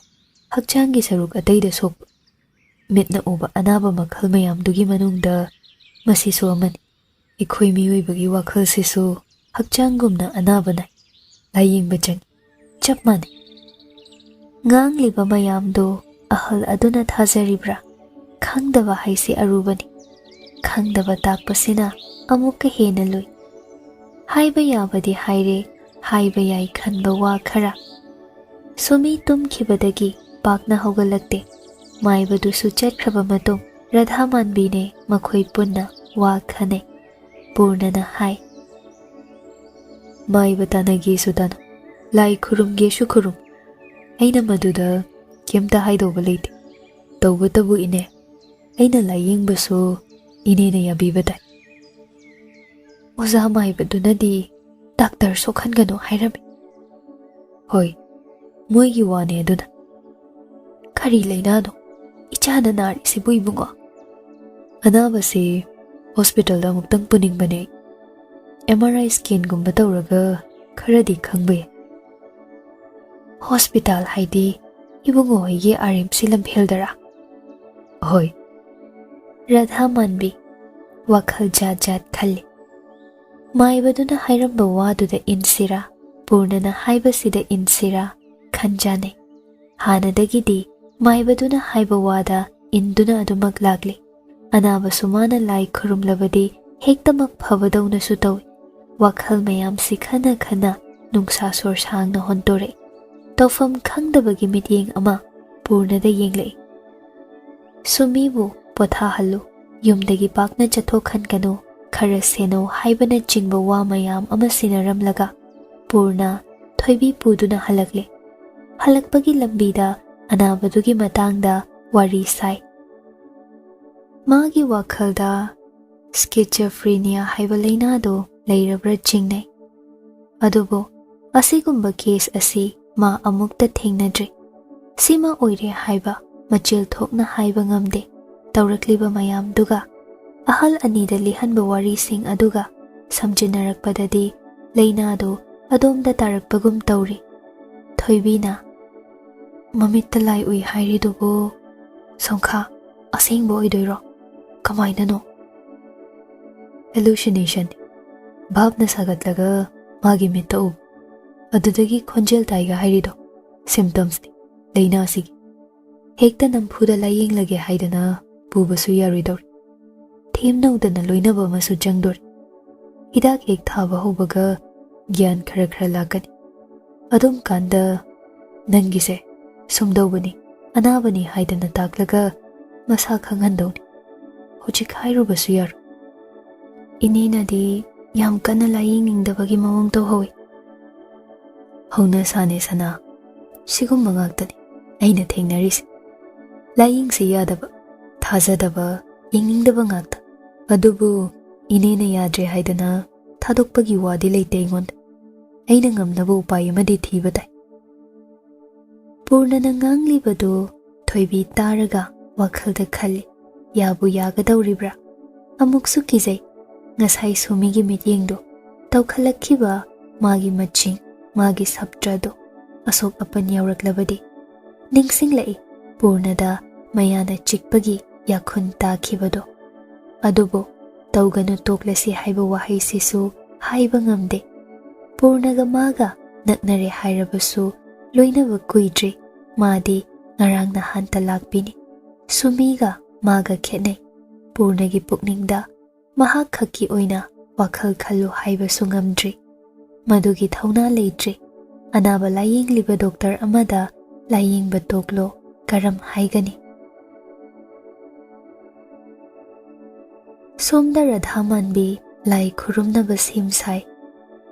ꯍꯛꯆꯥꯡꯒꯤ ꯁꯔꯨꯛ ꯑꯇꯩꯗ ꯁꯣꯛꯄ, ꯃꯤꯠꯅ ꯎꯕ ꯑꯅꯥꯕ ꯃꯈꯜ ꯃꯌꯥꯝꯗꯨꯒꯤ ꯃꯅꯨꯡꯗ ꯃꯁꯤꯁꯨ ꯑꯃꯅꯤ꯫ ꯑꯩꯈꯣꯏ ꯃꯤꯑꯣꯏꯕꯒꯤ ꯋꯥꯈꯜꯁꯤꯁꯨ ꯍꯛꯆꯥꯡꯒꯨꯝꯅ ꯑꯅꯥꯕ ꯅꯥꯏ, ꯂꯥꯌꯦꯡꯕ ꯆꯪꯏ, ꯆꯞ ꯃꯥꯟꯅꯩ꯫ ꯉꯥꯡꯂꯤꯕ ꯃꯌꯥꯝꯗꯣ ꯑꯍꯜ ꯑꯗꯨꯅ ꯊꯥꯖꯔꯤꯕ꯭ꯔꯥ? ꯈꯪꯗꯕ ꯍꯥꯏꯁꯤ ꯑꯔꯨꯕꯅꯤ꯫ ꯈꯪꯗꯕ ꯇꯥꯛꯄꯁꯤꯅ ꯑꯃꯨꯛꯀ ꯍꯦꯟꯅ ꯂꯨꯏ꯫ ꯍꯥꯏꯕ ꯌꯥꯕꯗꯤ ꯍꯥꯏꯔꯦ, ꯍꯥꯏꯕ ꯌꯥꯏ ꯈꯟꯕ ꯋꯥ ꯈꯔ꯫ ꯁꯨꯃꯤ ꯇꯨꯝꯈꯤꯕꯗꯒꯤ ꯄꯥꯛꯅ ꯍꯧꯒꯠꯂꯛꯇꯦ꯫ ꯃꯥꯏꯕꯗꯨꯁꯨ ꯆꯠꯈ꯭ꯔꯕ ꯃꯇꯨꯡ ꯔꯥꯙꯥ ꯃꯥꯟꯕꯤꯅꯦ ꯃꯈꯣꯏ ꯄꯨꯟꯅ ꯋꯥ ꯈꯟꯅꯩ꯫ ꯄꯨꯔꯅꯅ ꯍꯥꯏ, "ꯃꯥꯏꯕ ꯇꯥꯟꯅꯒꯦꯁꯨ ꯇꯥꯟꯅꯧ, ꯂꯥꯏ ꯈꯨꯔꯨꯝꯒꯦꯁꯨ ꯈꯨꯔꯨꯝ꯫ ꯑꯩꯅ ꯃꯗꯨꯗ ꯀꯩꯝꯇ ꯍꯥꯏꯗꯧꯕ ꯂꯩꯇꯦ꯫ ꯇꯧꯕꯇꯕꯨ ꯏꯅꯦ, ꯑꯩꯅ ꯂꯥꯏꯌꯦꯡꯕꯁꯨ ꯏꯅꯦꯅ ꯌꯥꯕꯤꯕ ꯇꯥꯏ꯫" ꯑꯣꯖꯥ ꯃꯥꯏꯕꯗꯨꯅꯗꯤ ꯗꯥꯛꯇꯔ ꯁꯣꯛꯍꯟꯒꯅꯨ ꯍꯥꯏꯔꯝꯃꯤ꯫ ꯍꯣꯏ, ꯃꯣꯏꯒꯤ ꯋꯥꯅꯦ ꯑꯗꯨꯅ꯫ ꯀꯔꯤ ꯂꯩꯅꯥꯅꯣ ꯏꯆꯥꯅ ꯅꯥꯔꯤꯁꯤꯕꯨ, ꯏꯕꯨꯡꯉꯣ? ꯑꯅꯥꯕꯁꯤ ꯍꯣꯁꯄꯤꯇꯥꯜꯗ ꯑꯃꯨꯛꯇꯪ ꯄꯨꯅꯤꯡꯕꯅꯦ꯫ ꯑꯦꯝ ꯑꯥꯔ ꯑꯥꯏ ꯁ꯭ꯀꯦꯟꯒꯨꯝꯕ ꯇꯧꯔꯒ ꯈꯔꯗꯤ ꯈꯪꯕ ꯌꯥꯏ꯫ ꯍꯣꯁꯄꯤꯇꯥꯜ ꯍꯥꯏꯗꯤ ꯏꯕꯨꯡꯉꯣ ꯍꯣꯏꯒꯤ ꯑꯥꯔ ꯑꯦꯝ ꯁꯤ ꯂꯝꯐꯦꯜꯗꯔꯥ? ꯍꯣꯏ꯫ ꯔꯥꯙꯥ ꯃꯥꯟꯕꯤ ꯋꯥꯈꯜ ꯖꯥꯠ ꯖꯥꯠ ꯈꯜꯂꯤ꯫ ꯃꯥꯏꯕꯗꯨꯅ ꯍꯥꯏꯔꯝꯕ ꯋꯥꯗꯨꯗ ꯏꯟꯁꯤꯔꯥ, ꯄꯨꯔꯅꯅ ꯍꯥꯏꯕꯁꯤꯗ ꯏꯟꯁꯤꯔꯥ ꯈꯟꯖꯥꯅꯩ꯫ ꯍꯥꯟꯅꯗꯒꯤꯗꯤ ꯃꯥꯏꯕꯗꯨꯅ ꯍꯥꯏꯕ ꯋꯥꯗ ꯏꯟꯗꯨꯅ ꯑꯗꯨꯃꯛ ꯂꯥꯛꯂꯤ꯫ ꯑꯅꯥꯕꯁꯨ ꯃꯥꯅ ꯂꯥꯏ ꯈꯨꯔꯨꯝꯂꯕꯗꯤ ꯍꯦꯛꯇꯃꯛ ꯐꯕꯗꯧꯅꯁꯨ ꯇꯧꯏ꯫ ꯋꯥꯈꯜ ꯃꯌꯥꯝꯁꯤ ꯈꯟꯅ ꯈꯟꯅ ꯅꯨꯡꯁꯥ ꯁꯣꯔ ꯁꯥꯡꯅ ꯍꯣꯟꯇꯣꯔꯛꯏ꯫ ꯇꯧꯐꯝ ꯈꯪꯗꯕꯒꯤ ꯃꯤꯠꯌꯦꯡ ꯑꯃ ꯄꯨꯔꯅꯗ ꯌꯦꯡꯂꯛꯏ꯫ "ꯁꯨꯃꯤꯕꯨ ꯄꯣꯊꯥꯍꯜꯂꯨ, ꯌꯨꯝꯗꯒꯤ ꯄꯥꯛꯅ ꯆꯠꯊꯣꯛꯍꯟꯒꯅꯨ, ꯈꯔ ꯁꯦꯟꯅꯧ" ꯍꯥꯏꯕꯅꯆꯤꯡꯕ ꯋꯥ ꯃꯌꯥꯝ ꯑꯃ ꯁꯤꯟꯅꯔꯝꯂꯒ ꯄꯨꯔꯅ ꯊꯣꯏꯕꯤ ꯄꯨꯗꯨꯅ ꯍꯜꯂꯛꯂꯦ꯫ ꯍꯜꯂꯛꯄꯒꯤ ꯂꯝꯕꯤꯗ ꯑꯅꯥꯕꯗꯨꯒꯤ ꯃꯇꯥꯡꯗ ꯋꯥꯔꯤ ꯁꯥꯏ꯫ ꯃꯥꯒꯤ ꯋꯥꯈꯜꯗ ꯁ꯭ꯀꯤꯖꯣꯐ꯭ꯔꯤꯅꯤꯌꯥ ꯍꯥꯏꯕ ꯂꯩꯅꯥꯗꯨ ꯂꯩꯔꯕ꯭ꯔꯥ ꯆꯤꯡꯅꯩ꯫ ꯑꯗꯨꯕꯨ ꯑꯁꯤꯒꯨꯝꯕ ꯀꯦꯁ ꯑꯁꯤ ꯃꯥ ꯑꯃꯨꯛꯇ ꯊꯦꯡꯅꯗ꯭ꯔꯤ꯫ ꯁꯤꯃ ꯑꯣꯏꯔꯦ ꯍꯥꯏꯕ ꯃꯆꯤꯜ ꯊꯣꯛꯅ ꯍꯥꯏꯕ ꯉꯝꯗꯦ꯫ ꯇꯧꯔꯛꯂꯤꯕ ꯃꯌꯥꯝꯗꯨꯒ, ꯑꯍꯜ ꯑꯅꯤꯗ ꯂꯤꯍꯟꯕ ꯋꯥꯔꯤꯁꯤꯡ ꯑꯗꯨꯒ ꯁꯝꯖꯤꯟꯅꯔꯛꯄꯗꯗꯤ ꯂꯩꯅꯥꯗꯨ ꯑꯗꯣꯝꯗ ꯇꯥꯔꯛꯄꯒꯨꯝ ꯇꯧꯔꯤ꯫ ꯊꯣꯏꯕꯤꯅ, "ꯃꯃꯤꯠꯇ ꯂꯥꯏ ꯎꯏ ꯍꯥꯏꯔꯤꯗꯨꯕꯨ ꯁꯣꯡꯈꯥ?" ꯑꯁꯦꯡꯕ ꯑꯣꯏꯗꯣꯏꯔꯣ? ꯀꯃꯥꯏꯅꯅꯣ? ꯍꯦꯂꯨꯁꯤꯅꯦꯁꯟ꯫ ꯚꯥꯞꯅ ꯁꯥꯒꯠꯂꯒ ꯃꯥꯒꯤ ꯃꯤꯠꯇ ꯎꯕ꯫ ꯑꯗꯨꯗꯒꯤ ꯈꯣꯟꯖꯦꯜ ꯇꯥꯏꯒ ꯍꯥꯏꯔꯤꯗꯣ ꯁꯤꯝꯇꯝꯁꯅꯤ ꯂꯥꯏꯅꯥꯁꯤꯒꯤ꯫ ꯍꯦꯛꯇ ꯅꯝꯐꯨꯗ ꯂꯥꯌꯦꯡꯂꯒꯦ ꯍꯥꯏꯗꯅ ꯄꯨꯕꯁꯨ ꯌꯥꯔꯣꯏꯗꯧꯔꯤ꯫ ꯊꯦꯝꯅꯧꯗꯅ ꯂꯣꯏꯅꯕ ꯑꯃꯁꯨ ꯆꯪꯗꯣꯔꯤ꯫ ꯍꯤꯗꯥꯛ ꯍꯦꯛ ꯊꯥꯕ ꯍꯧꯕꯒ ꯒ꯭ꯌꯥꯟ ꯈꯔ ꯈꯔ ꯂꯥꯛꯀꯅꯤ꯫ ꯑꯗꯨꯝ ꯀꯥꯟꯗ ꯅꯪꯒꯤꯁꯦ ꯁꯨꯝꯗꯧꯕꯅꯤ, ꯑꯅꯥꯕꯅꯤ ꯍꯥꯏꯗꯅ ꯇꯥꯛꯂꯒ ꯃꯁꯥ ꯈꯪꯍꯟꯗꯧꯅꯤ꯫ ꯍꯧꯖꯤꯛ ꯍꯥꯏꯔꯨꯕꯁꯨ ꯌꯥꯔꯣꯏ꯫ ꯏꯅꯦꯅꯗꯤ ꯌꯥꯝ ꯀꯟꯅ ꯂꯥꯌꯦꯡꯅꯤꯡꯗꯕꯒꯤ ꯃꯑꯣꯡ ꯇꯧꯍꯧꯏ꯫ ꯍꯧꯅ ꯁꯥꯅꯦ ꯁꯅꯥ, ꯁꯤꯒꯨꯝꯕ ꯉꯥꯛꯇꯅꯤ ꯑꯩꯅ ꯊꯦꯡꯅꯔꯤꯁꯦ꯫ ꯂꯥꯌꯦꯡꯁꯤ ꯌꯥꯗꯕ, ꯊꯥꯖꯗꯕ, ꯌꯦꯡꯅꯤꯡꯗꯕ ꯉꯥꯛꯇ꯫ ꯑꯗꯨꯕꯨ ꯏꯅꯦꯅ ꯌꯥꯗ꯭ꯔꯦ ꯍꯥꯏꯗꯅ ꯊꯥꯗꯣꯛꯄꯒꯤ ꯋꯥꯗꯤ ꯂꯩꯇꯦ ꯑꯩꯉꯣꯟꯗ꯫ ꯑꯩꯅ ꯉꯝꯅꯕ ꯎꯄꯥꯏ ꯑꯃꯗꯤ ꯊꯤꯕ ꯇꯥꯏ꯫ ꯄꯨꯔꯅꯅ ꯉꯥꯡꯂꯤꯕꯗꯨ ꯊꯣꯏꯕꯤ ꯇꯥꯔꯒ ꯋꯥꯈꯜꯗ ꯈꯜꯂꯤ, ꯌꯥꯕꯨ ꯌꯥꯒꯗꯧꯔꯤꯕ꯭ꯔꯥ? ꯑꯃꯨꯛꯁꯨ ꯀꯤꯖꯩ꯫ ꯉꯁꯥꯏ ꯁꯨꯃꯤꯒꯤ ꯃꯤꯠꯌꯦꯡꯗꯨ, ꯇꯧꯈꯠꯂꯛꯈꯤꯕ ꯃꯥꯒꯤ ꯃꯆꯤꯡ, ꯃꯥꯒꯤ ꯁꯞꯇ꯭ꯔꯗꯨ ꯑꯁꯣꯛ ꯑꯄꯟ ꯌꯥꯎꯔꯛꯂꯕꯗꯤ꯫ ꯅꯤꯡꯁꯤꯡꯂꯛꯏ ꯄꯨꯔꯅꯗ ꯃꯌꯥꯅ ꯆꯤꯛꯄꯒꯤ ꯌꯥꯈꯨꯟ ꯇꯥꯈꯤꯕꯗꯣ꯫ ꯑꯗꯨꯕꯨ ꯇꯧꯒꯅꯨ ꯇꯣꯛꯂꯁꯤ ꯍꯥꯏꯕ ꯋꯥꯍꯩꯁꯤꯁꯨ ꯍꯥꯏꯕ ꯉꯝꯗꯦ꯫ ꯄꯨꯔꯅꯒ ꯃꯥꯒ ꯅꯛꯅꯔꯦ ꯍꯥꯏꯔꯕꯁꯨ ꯂꯣꯏꯅꯕ ꯀꯨꯏꯗ꯭ꯔꯤ꯫ ꯃꯥꯗꯤ ꯉꯔꯥꯡ ꯅꯍꯥꯟꯇ ꯂꯥꯛꯄꯤꯅꯤ꯫ ꯁꯨꯃꯤꯒ ꯃꯥꯒ ꯈꯦꯠꯅꯩ꯫ ꯄꯨꯔꯅꯒꯤ ꯄꯨꯛꯅꯤꯡꯗ ꯃꯍꯥꯛ ꯈꯛꯀꯤ ꯑꯣꯏꯅ ꯋꯥꯈꯜ ꯈꯜꯂꯨ ꯍꯥꯏꯕꯁꯨ ꯉꯝꯗ꯭ꯔꯤ꯫ ꯃꯗꯨꯒꯤ ꯊꯧꯅꯥ ꯂꯩꯇ꯭ꯔꯤ꯫ ꯑꯅꯥꯕ ꯂꯥꯌꯦꯡꯂꯤꯕ ꯗꯣꯛꯇꯔ ꯑꯃꯗ ꯂꯥꯌꯦꯡꯕ ꯇꯣꯛꯂꯣ ꯀꯔꯝ ꯍꯥꯏꯒꯅꯤ? ꯁꯣꯝꯗ ꯔꯥꯙꯥ ꯃꯥꯟꯕꯤ ꯂꯥꯏ ꯈꯨꯔꯨꯝꯅꯕ ꯁꯦꯝ ꯁꯥꯏ꯫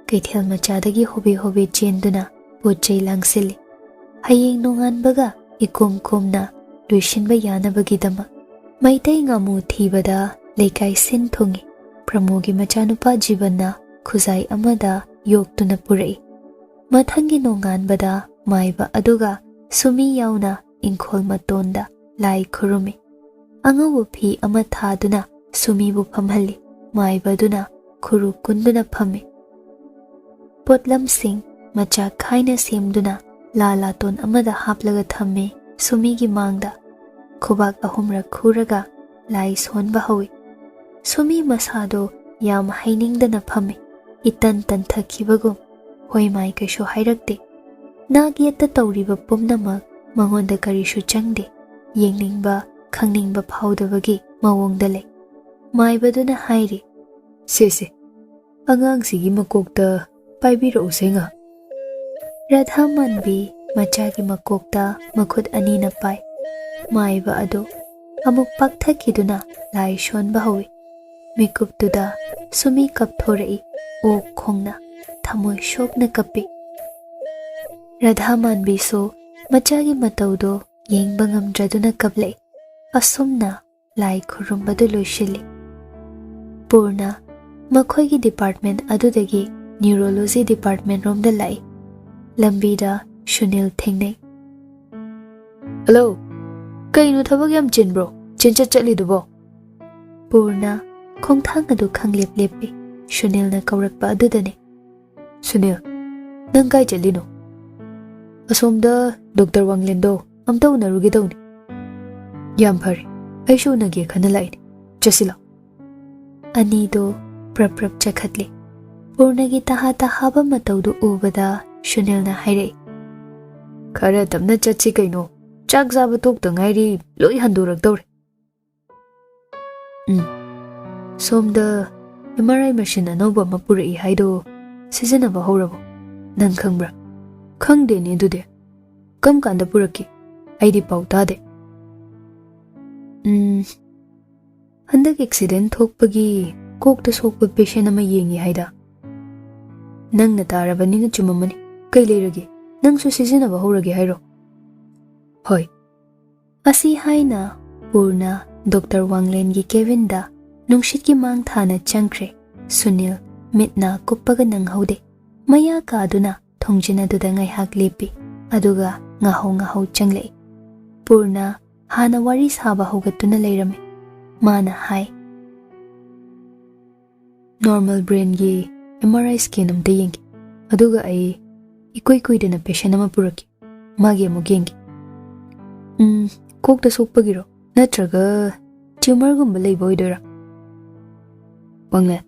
ꯀꯩꯊꯦꯜ ꯃꯆꯥꯗꯒꯤ ꯍꯣꯕꯦ ꯍꯣꯕꯦ ꯆꯦꯟꯗꯨꯅ ꯄꯣꯠ ꯆꯩ ꯂꯥꯡꯁꯤꯜꯂꯤ꯫ ꯍꯌꯦꯡ ꯅꯣꯡꯉꯥꯟꯕꯒ ꯏꯀꯣꯝ ꯀꯣꯝꯅ ꯂꯣꯏꯁꯤꯟꯕ ꯌꯥꯅꯕꯒꯤꯗꯃꯛ꯫ ꯃꯩꯇꯩ ꯉꯥꯃꯨ ꯊꯤꯕꯗ ꯂꯩꯀꯥꯏ ꯁꯤꯟ ꯊꯨꯡꯏ꯫ ꯄ꯭ꯔꯃꯣꯒꯤ ꯃꯆꯥꯅꯨꯄꯥ ꯖꯤꯕꯟꯅ ꯈꯨꯖꯥꯏ ꯑꯃꯗ ꯌꯣꯛꯇꯨꯅ ꯄꯨꯔꯛꯏ꯫ ꯃꯊꯪꯒꯤ ꯅꯣꯡꯉꯥꯟꯕꯗ ꯃꯥꯏꯕ ꯑꯗꯨꯒ ꯁꯨꯃꯤ ꯌꯥꯎꯅ ꯏꯪꯈꯣꯜ ꯃꯇꯣꯟꯗ ꯂꯥꯏ ꯈꯨꯔꯨꯝꯃꯤ꯫ ꯑꯉꯧꯕ ꯐꯤ ꯑꯃ ꯊꯥꯗꯨꯅ ꯁꯨꯃꯤꯕꯨ ꯐꯝꯍꯜꯂꯤ꯫ ꯃꯥꯏꯕꯗꯨꯅ ꯈꯨꯔꯨ ꯀꯨꯟꯗꯨꯅ ꯐꯝꯃꯤ꯫ ꯄꯣꯠꯂꯝꯁꯤꯡ ꯃꯆꯥ ꯈꯥꯏꯅ ꯁꯦꯝꯗꯨꯅ ꯂꯥ ꯂꯥꯇꯣꯟ ꯑꯃꯗ ꯍꯥꯞꯂꯒ ꯊꯝꯃꯤ ꯁꯨꯃꯤꯒꯤ ꯃꯥꯡꯗ꯫ ꯈꯨꯕꯥꯛ ꯑꯍꯨꯝꯔꯛ ꯈꯨꯔꯒ ꯂꯥꯏ ꯁꯣꯟꯕ ꯍꯧꯏ꯫ ꯁꯨꯃꯤ ꯃꯁꯥꯗꯣ ꯌꯥꯝ ꯍꯩꯅꯤꯡꯗꯅ ꯐꯝꯃꯤ꯫ ꯏꯇꯟ ꯇꯟꯊꯈꯤꯕꯒꯨꯝ꯫ ꯍꯣꯏ ꯃꯥꯏ ꯀꯩꯁꯨ ꯍꯥꯏꯔꯛꯇꯦ꯫ ꯅꯥꯛ ꯌꯦꯠꯇ ꯇꯧꯔꯤꯕ ꯄꯨꯝꯅꯃꯛ ꯃꯉꯣꯟꯗ ꯀꯔꯤꯁꯨ ꯆꯪꯗꯦ꯫ ꯌꯦꯡꯅꯤꯡꯕ, ꯈꯪꯅꯤꯡꯕ ꯐꯥꯎꯗꯕꯒꯤ ꯃꯑꯣꯡꯗ ꯂꯩ꯫ ꯃꯥꯏꯕꯗꯨꯅ ꯍꯥꯏꯔꯤ, "ꯁꯦ ꯁꯦ, ꯑꯉꯥꯡꯁꯤꯒꯤ ꯃꯀꯣꯛꯇ ꯄꯥꯏꯕꯤꯔꯛꯎꯁꯦ ꯉꯥ"꯫ ꯔꯥꯙꯥ ꯃꯥꯟꯕꯤ ꯃꯆꯥꯒꯤ ꯃꯀꯣꯛꯇ ꯃꯈꯨꯠ ꯑꯅꯤꯅ ꯄꯥꯏ꯫ ꯃꯥꯏꯕ ꯑꯗꯨ ꯑꯃꯨꯛ ꯄꯥꯛꯊꯈꯤꯗꯨꯅ ꯂꯥꯏ ꯁꯣꯟꯕ ꯍꯧꯏ꯫ ꯃꯤꯀꯨꯞꯇꯨꯗ ꯁꯨꯃꯤ ꯀꯞꯊꯣꯔꯛꯏ, ꯑꯣꯛ ꯈꯣꯡꯅ, ꯊꯃꯣꯏ ꯁꯣꯛꯅ ꯀꯞꯄꯤ꯫ ꯔꯥꯙꯥ ꯃꯥꯟꯕꯤꯁꯨ ꯃꯆꯥꯒꯤ ꯃꯇꯧꯗꯣ ꯌꯦꯡꯕ ꯉꯝꯗ꯭ꯔꯗꯨꯅ ꯀꯞꯂꯛꯏ꯫ ꯑꯁꯨꯝꯅ ꯂꯥꯏ ꯈꯨꯔꯨꯝꯕꯗꯨ ꯂꯣꯏꯁꯤꯜꯂꯤ꯫ ꯄꯨꯔꯅ ꯃꯈꯣꯏꯒꯤ department ꯑꯗꯨꯗꯒꯤ neurology department ꯔꯣꯝꯗ ꯂꯥꯛꯏ꯫ ꯂꯝꯕꯤꯗ ꯁꯨꯅꯤꯜ ꯊꯦꯡꯅꯩ꯫ "ꯍꯜꯂꯣ, ꯀꯩꯅꯣ ꯊꯕꯛ ꯌꯥꯝ ꯆꯤꯟꯕ꯭ꯔꯣ? ꯆꯦꯟꯆꯠ ꯆꯠꯂꯤꯗꯨꯕꯣ?" ꯄꯨꯔꯅ ꯈꯣꯡꯊꯥꯡ ꯑꯗꯨ ꯈꯪꯂꯦꯞ ꯂꯦꯞꯄꯤ꯫ ꯁꯨꯅꯤꯜꯅ ꯀꯧꯔꯛꯄ ꯑꯗꯨꯗꯅꯤ꯫ "ꯁꯨꯅꯤꯜ, ꯅꯪ ꯀꯥꯏ ꯆꯠꯂꯤꯅꯣ?" "ꯑꯁꯣꯝꯗ ꯗꯣꯛꯇꯔ ꯋꯥꯡꯂꯦꯟꯗꯣ ꯑꯝꯇ ꯎꯅꯔꯨꯒꯦ ꯇꯧꯅꯤ"꯫ "ꯌꯥꯝ ꯐꯔꯦ, ꯑꯩꯁꯨ ꯎꯅꯒꯦ ꯈꯟꯅ ꯂꯥꯛꯏꯅꯤ꯫ ꯆꯠꯁꯤ ꯂꯥꯛꯑꯣ"꯫ ꯑꯅꯤꯗꯣ ꯄ꯭ꯔꯞ ꯄ꯭ꯔꯞ ꯆꯠꯈꯠꯂꯤ꯫ ꯄꯨꯔꯅꯒꯤ ꯇꯍꯥ ꯇꯍꯥꯕ ꯃꯇꯧꯗꯨ ꯎꯕꯗ ꯁꯨꯅꯤꯜꯅ ꯍꯥꯏꯔꯛꯏ, "ꯈꯔ ꯇꯞꯅ ꯆꯠꯁꯤ ꯀꯩꯅꯣ, ꯆꯥꯛ ꯆꯥꯕ ꯇꯣꯛꯇ ꯉꯥꯏꯔꯤ, ꯂꯣꯏ ꯍꯟꯗꯣꯔꯛꯇꯧꯔꯦ"꯫ "ꯎꯝ, ꯁꯣꯝꯗ M R I machine ꯑꯅꯧꯕ ꯑꯃ ꯄꯨꯔꯛꯏ ꯍꯥꯏꯗꯣ ꯁꯤꯖꯤꯟꯅꯕ ꯍꯧꯔꯕꯣ? ꯅꯪ ꯈꯪꯕ꯭ꯔꯥ?" "ꯈꯪꯗꯦꯅꯦ ꯑꯗꯨꯗꯤ꯫ ꯀꯔꯝ ꯀꯥꯟꯗ ꯄꯨꯔꯛꯀꯦ? ꯑꯩꯗꯤ ꯄꯥꯎ ꯇꯥꯗꯦ"꯫ "ꯎꯝ, ꯍꯟꯗꯛ accident ꯊꯣꯛꯄꯒꯤ ꯀꯣꯛꯇ ꯁꯣꯛꯄ patient ꯑꯃ ꯌꯦꯡꯉꯤ ꯍꯥꯏꯗ"꯫ "ꯅꯪꯅ ꯇꯥꯔꯕꯅꯤꯅ ꯆꯨꯝꯃꯝꯃꯅꯤ꯫ ꯀꯩ ꯂꯩꯔꯒꯦ? ꯅꯪꯁꯨ ꯁꯤꯖꯤꯟꯅꯕ ꯍꯧꯔꯒꯦ ꯍꯥꯏꯔꯣ?" "ꯍꯣꯏ"꯫ ꯑꯁꯤ ꯍꯥꯏꯅ ꯄꯨꯔꯅ ꯗꯣꯛꯇꯔ ꯋꯥꯡꯂꯦꯟꯒꯤ cabin ꯗ ꯅꯨꯡꯁꯤꯠꯀꯤ ꯃꯥꯡ ꯊꯥꯅ ꯆꯪꯈ꯭ꯔꯦ꯫ ꯁꯨꯅꯤꯜ ꯃꯤꯠ ꯅꯥ ꯀꯨꯞꯄꯒ ꯅꯪꯍꯧꯗꯦ꯫ ꯃꯌꯥ ꯀꯥꯗꯨꯅ ꯊꯣꯡꯖꯤꯟ ꯑꯗꯨꯗ ꯉꯥꯏꯍꯥꯛ ꯂꯦꯞꯄꯤ, ꯑꯗꯨꯒ ꯉꯥꯍꯧ ꯉꯥꯍꯧ ꯆꯪꯂꯛꯏ꯫ ꯄꯨꯔꯅ ꯍꯥꯟꯅ ꯋꯥꯔꯤ ꯁꯥꯕ ꯍꯧꯒꯠꯇꯨꯅ ꯂꯩꯔꯝꯃꯤ꯫ ꯃꯥꯅ ꯍꯥꯏ, "Normal brain ꯒꯤ M R I scan ꯑꯝꯇ ꯌꯦꯡꯒꯦ, ꯑꯗꯨꯒ ꯑꯩ ꯏꯀꯨꯏ ꯀꯨꯏꯗꯅ patient ꯑꯃ ꯄꯨꯔꯛꯀꯦ, ꯃꯥꯒꯤ ꯑꯃꯨꯛ ꯌꯦꯡꯒꯦ"꯫ "ꯎꯝ, ꯀꯣꯛꯇ ꯁꯣꯛꯄꯒꯤꯔꯣ? ꯅꯠꯇ꯭ꯔꯒ ꯇ꯭ꯌꯨꯃꯔꯒꯨꯝꯕ ꯂꯩꯕ ꯑꯣꯏꯗꯣꯏꯔꯥ? ꯋꯥꯡꯂꯦꯟ,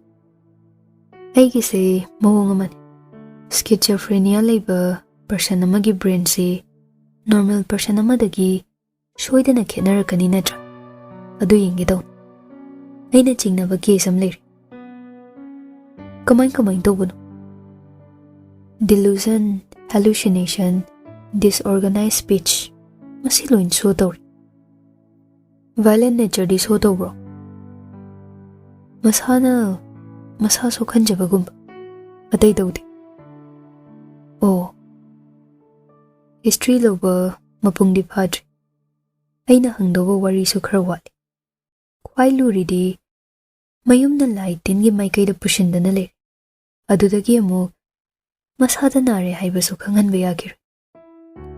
ꯑꯩꯒꯤꯁꯦ ꯃꯑꯣꯡ ꯑꯃꯅꯤ꯫ ꯁ꯭ꯀꯤꯖꯣꯐ꯭ꯔꯦꯅꯤꯌꯥ ꯂꯩꯕ ꯄꯔꯁꯟ ꯑꯃꯒꯤ ꯕ꯭ꯔꯦꯟꯁꯤ ꯅꯣꯔꯃꯦꯜ ꯄꯔꯁꯟ ꯑꯃꯗꯒꯤ ꯁꯣꯏꯗꯅ ꯈꯦꯠꯅꯔꯛꯀꯅꯤ ꯅꯠꯇ꯭ꯔꯥ? ꯑꯗꯨ ꯌꯦꯡꯒꯦ ꯇꯧꯅꯤ꯫ ꯑꯩꯅ ꯆꯤꯡꯅꯕ ꯀꯦꯁ ꯑꯃ ꯂꯩꯔꯦ꯫ ꯀꯃꯥꯏ ꯀꯃꯥꯏ ꯇꯧꯕꯅꯣ? ꯗꯤꯂꯨꯖꯟ, ꯍꯦꯂꯨꯁꯤꯅꯦꯁꯟ, ꯗꯤꯁꯑꯣꯔꯒꯅꯥꯏꯖ ꯁ꯭ꯄꯤꯆ, ꯃꯁꯤ ꯂꯣꯏꯅ ꯁꯣ ꯇꯧꯔꯤ꯫ ꯚꯥꯏꯂꯦꯟ ꯅꯦꯆꯔꯗꯤ ꯁꯣ ꯇꯧꯕ꯭ꯔꯣ? ꯃꯁꯥꯅ ꯃꯁꯥ ꯁꯣꯛꯍꯟꯖꯕꯒꯨꯝꯕ, ꯑꯇꯩ ꯇꯧꯗꯦ꯫ ꯑꯣ, ꯍꯤꯁꯇ꯭ꯔꯤ ꯂꯧꯕ ꯃꯄꯨꯡꯗꯤ ꯐꯥꯗ꯭ꯔꯤ꯫ ꯑꯩꯅ ꯍꯪꯗꯧꯕ ꯋꯥꯔꯤꯁꯨ ꯈꯔ ꯋꯥꯠꯂꯤ꯫ ꯈ꯭ꯋꯥꯏ ꯂꯨꯔꯤꯗꯤ ꯃꯌꯨꯝꯅ ꯂꯥꯏ ꯇꯤꯟꯒꯤ ꯃꯥꯏꯀꯩꯗ ꯄꯨꯁꯤꯟꯗꯅ ꯂꯩꯔꯦ꯫ ꯑꯗꯨꯗꯒꯤ ꯑꯃꯨꯛ ꯃꯁꯥꯗ ꯅꯥꯔꯦ ꯍꯥꯏꯕꯁꯨ ꯈꯪꯍꯟꯕ ꯌꯥꯈꯤꯔꯣꯏ꯫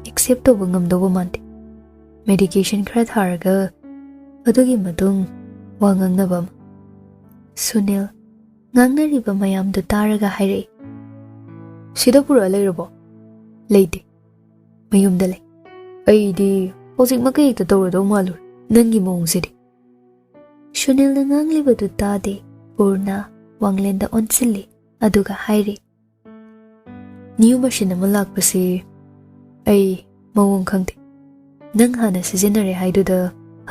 ꯑꯦꯛꯁꯦꯞ ꯇꯧꯕ ꯉꯝꯗꯧꯕ ꯃꯥꯟꯗꯦ꯫ ꯃꯦꯗꯤꯀꯦꯁꯟ ꯈꯔ ꯊꯥꯔꯒ ꯑꯗꯨꯒꯤ ꯃꯇꯨꯡ ꯋꯥ ꯉꯥꯡꯅꯕ ꯑꯃ꯫ ꯁꯨꯅꯤꯜ ꯉꯥꯡꯅꯔꯤꯕ ꯃꯌꯥꯝꯗꯨ ꯇꯥꯔꯒ ꯍꯥꯏꯔꯛꯏ, "ꯁꯤꯗ ꯄꯨꯔꯛꯑ ꯂꯩꯔꯕꯣ?" "ꯂꯩꯇꯦ, ꯃꯌꯨꯝꯗ ꯂꯩ꯫ ꯑꯩꯗꯤ ꯍꯧꯖꯤꯛꯃꯛ ꯍꯦꯛꯇ ꯇꯧꯔꯗꯧ ꯃꯥꯜꯂꯨꯔꯦ ꯅꯪꯒꯤ ꯃꯑꯣꯡꯁꯤꯗꯤ꯫" ꯁꯨꯅꯤꯜꯅ ꯉꯥꯡꯂꯤꯕꯗꯨ ꯇꯥꯗꯦ꯫ ꯄꯨꯔꯅ ꯋꯥꯡꯂꯦꯟꯗ ꯑꯣꯟꯁꯤꯜꯂꯤ, ꯑꯗꯨꯒ ꯍꯥꯏꯔꯤ, "ꯅ꯭ꯌꯨ ꯃꯦꯁꯤꯟ ꯑꯃ ꯂꯥꯛꯄꯁꯤ ꯑꯩ ꯃꯑꯣꯡ ꯈꯪꯗꯦ꯫ ꯅꯪ ꯍꯥꯟꯅ ꯁꯤꯖꯤꯟꯅꯔꯦ ꯍꯥꯏꯗꯨꯗ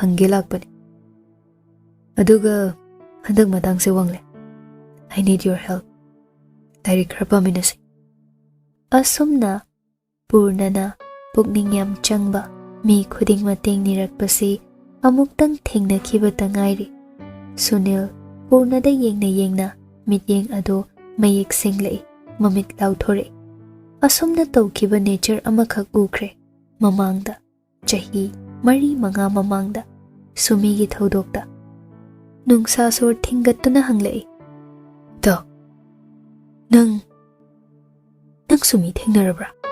ꯍꯪꯒꯦ ꯂꯥꯛꯄꯅꯤ꯫ ꯑꯗꯨꯒ ꯍꯟꯗꯛ ꯃꯇꯥꯡꯁꯦ ꯋꯥꯡꯂꯦꯟ, I need your help꯫ ꯂꯥꯏꯔꯤꯛ ꯈꯔ ꯄꯥꯃꯤꯟꯅꯁꯤ꯫" ꯑꯁꯨꯝꯅ ꯄꯨꯔꯅꯅ ꯄꯨꯛꯅꯤꯡ ꯌꯥꯝ ꯆꯪꯕ ꯃꯤ ꯈꯨꯗꯤꯡ ꯃꯇꯦꯡ ꯅꯤꯔꯛꯄꯁꯤ ꯑꯃꯨꯛꯇꯪ ꯊꯦꯡꯅꯈꯤꯕꯇ ꯉꯥꯏꯔꯤ꯫ ꯁꯨꯅꯤꯜ ꯄꯨꯔꯅꯗ ꯌꯦꯡꯅ ꯌꯦꯡꯅ ꯃꯤꯠꯌꯦꯡ ꯑꯗꯨ ꯃꯌꯦꯛ ꯁꯦꯡꯂꯛꯏ, ꯃꯃꯤꯠ ꯂꯥꯎꯊꯣꯔꯛꯏ꯫ ꯑꯁꯨꯝꯅ ꯇꯧꯈꯤꯕ ꯅꯦꯆꯔ ꯑꯃꯈꯛ ꯎꯈ꯭ꯔꯦ ꯃꯃꯥꯡꯗ, ꯆꯍꯤ ꯃꯔꯤ ꯃꯉꯥ ꯃꯃꯥꯡꯗ ꯁꯨꯃꯤꯒꯤ ꯊꯧꯗꯣꯛꯇ꯫ ꯅꯨꯡꯁꯥ ꯁꯣꯔ ꯊꯤꯡꯒꯠꯇꯨꯅ ꯍꯪꯂꯛꯏ, "ꯗꯣ, ꯅꯪ, ꯅꯪ ꯁꯨꯃꯤ ꯊꯦꯡꯅꯔꯕ꯭ꯔꯥ?"